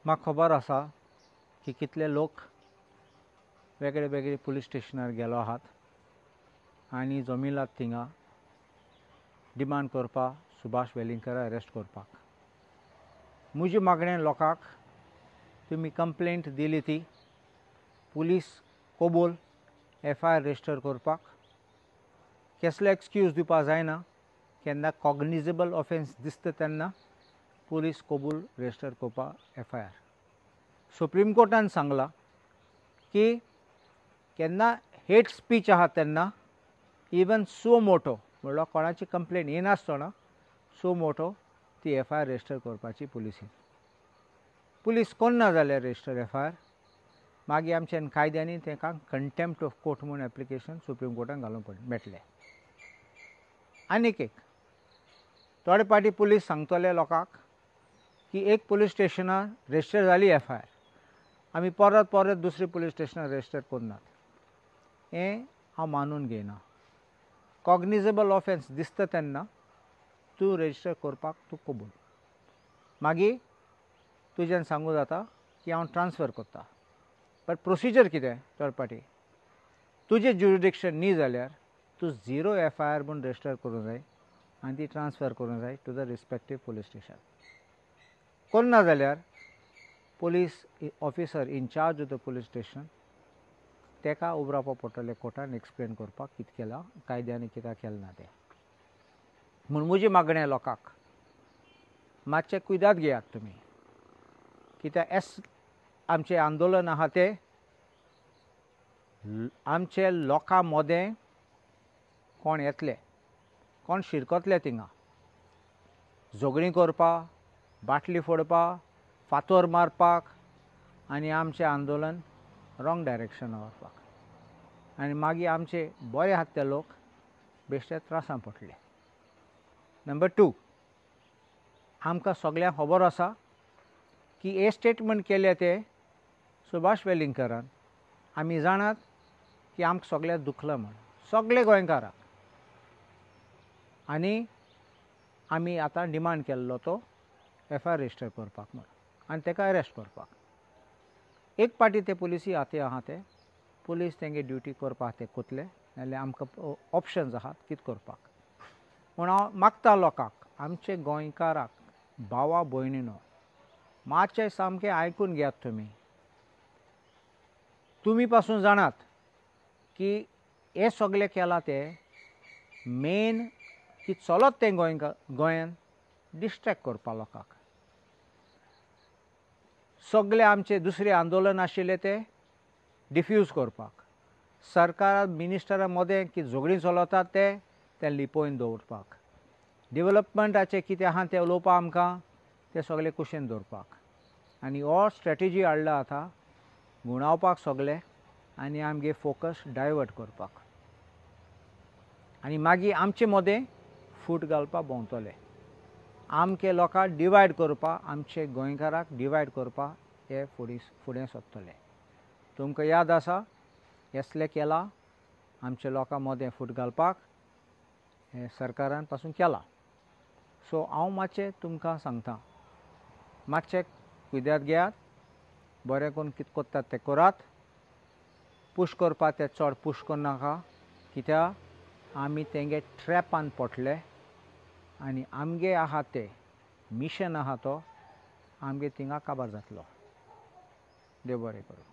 म्हाका खबर आसा की कितले लोक वेगळे वेगळे पुलीस स्टेशनार गेलो आहात आनी जमिलात थिंगा डिमांड करपाक सुभाष वेलिंगकरा अरेस्ट करपाक. म्हजी मागणें लोकांक, तुमी कंप्लेंट दिली ती पुलीस कबूल एफ I R register करपाक. कसलो एक्सक्यूज दिवपाक जायना, केन्ना कॉग्निजेबल ऑफेन्स दिसता तेन्ना पुलीस कबूल रजिस्टर करपाक एफ I R. Supreme कोर्टान सांगलां की केन्ना हेट स्पीच आहा तेन्ना इवन सो मोटो म्हणल्यार कोणाची कंप्लेन येनासतना सो मोटो ती एफ I R register करपाची पुलिसीन. पुलीस कोन्ना जाल्यार रजिस्टर एफ I R मागीर आमच्या कायद्यांनी तांकां कंटेम्प्ट ऑफ कोर्ट म्हूण एप्लिकेशन सुप्रीम कोर्टान घालूंक मेळटलें. आनीक एक थोडे पाटी पुलीस सांगतले लोकांक की एक पुलीस स्टेशनार रजिस्टर जाली एफ I R, आमी परत परत दुसरी पुलीस स्टेशनार रजिस्टर करनात. हें हांव मानून घेयना. कॉग्निजेबल ऑफेन्स दिसता तेन्ना तूं रजिस्टर करपाक तूं कबूल. मागीर तुज्यान सांगू जाता की हांव ट्रान्सफर करता, बट प्रोसिजर कितें थर्ड पार्टी तुजें ज्युरिडिक्शन न्ही जाल्यार तूं झिरो एफ I R म्हूण रजिस्टर करूंक जाय आनी ती ट्रान्सफर करूंक जाय to the respective police station. करना जाल्यार police officer in charge of the police station ताका उबो रावपाक पडटलें कोर्टान एक्सप्लेन करपाक कितें केलां कायद्यान कित्याक केलें ना तें. म्हूण म्हजी मागणें लोकांक मातशें कुयदाद घेयात तुमी, कित्याक एस आमचें आंदोलन आहा तें आमचे लोकां मदें कोण येतले कोण शिरकतले थिंगा झगडीं करपाक, बाटली फोडपाक, फातोर मारपाक आनी आमचें आंदोलन रॉंग डायरेक्शनान व्हरपाक. आनी मागीर आमचे बरे आहात ते लोक बेश्टे त्रासान पडटले. नंबर 2, आमकां सगळ्यांक खबर आसा की हे स्टेटमेंट केलें तें सुभाष वेलिंगकरान. आमी जाणात की आमकां सगळ्यांक दुखलां म्हूण, सगळे गोंयकारांक. आनी आमी आतां डिमांड केल्लो तो एफ I R register करपाक म्हूण आनी ताका अरेस्ट करपाक. एक पाटी ते पुलिसी आतां आहा ते पुलीस तेंगे ड्युटी करपाक ते कोतले, नाल्यार आमकां ऑप्शन्स आहात कितें करपाक. म्हूण हांव मागता लोकांक, आमचे गोंयकाराक, भावा भयणीनो, मातशें सामकें आयकून घेयात तुमी. तुमी पासून जाणात की हें सगळें केलां तें मेन की चलत तें गोंयान डिस्ट्रेक्ट करपाक लोकांक. सगळे आमचे दुसरे आंदोलन आशिल्ले ते डिफ्यूज करपाक, सरकार मिनिस्टरा मदें की झगडीं चलतात ते लिपोवन दवरपाक, डेवलपमेंटाचें कितें आहा तें उलोवपाक आमकां तें सगळें कुशीन दवरपाक. आनी हो स्ट्रेटजी हाडला आतां गुणावपाक सगळे आनी आमगे फोकस डायवर्ट करपाक आनी मागीर आमचे मदें फूट घालपाक भोंवतले, आमचे लोकांक डिवायड करपाक, आमचे गोंयकाराक डिवायड करपाक हे फुडें सोदतले. तुमकां याद आसा येसलें केलां आमच्या लोकां मदें फूट घालपाक हें सरकारान पासून केलां. सो हांव मातशें तुमकां सांगता, मातशें कुयदाद घेयात, बरें करून कितें करतात तें करात. पुश करपाक तें चड पुश करनाका, कित्याक आमी तेंगे ट्रॅपान पडले आनी आमगे आहा ते मिशन आहा तो आमगे थिंगा काबार जातलो. देव बरें करूं.